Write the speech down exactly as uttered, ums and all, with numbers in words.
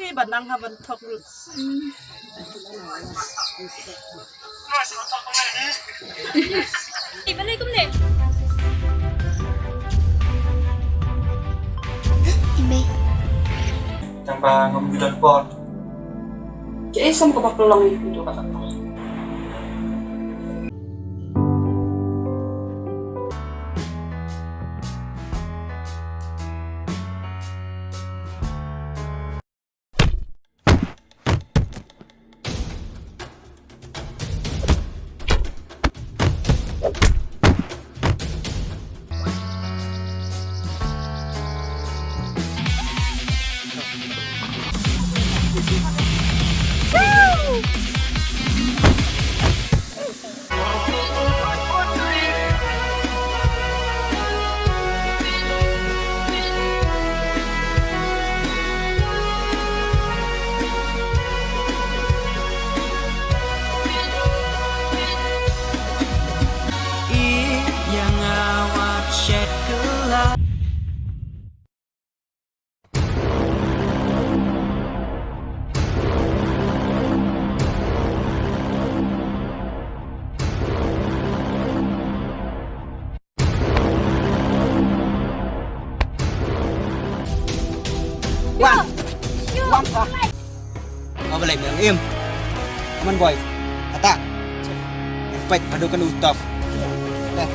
Ba nang ha ban thok lut. Ih, balei kumne? I mei. Tang ba ngam ju don por. Kaei sam kaba pynlong ïa u kata. Wan. Wan ka. Ka balei me im? Come on, boy. Attack. Fight, haduh kan u stop. Eh.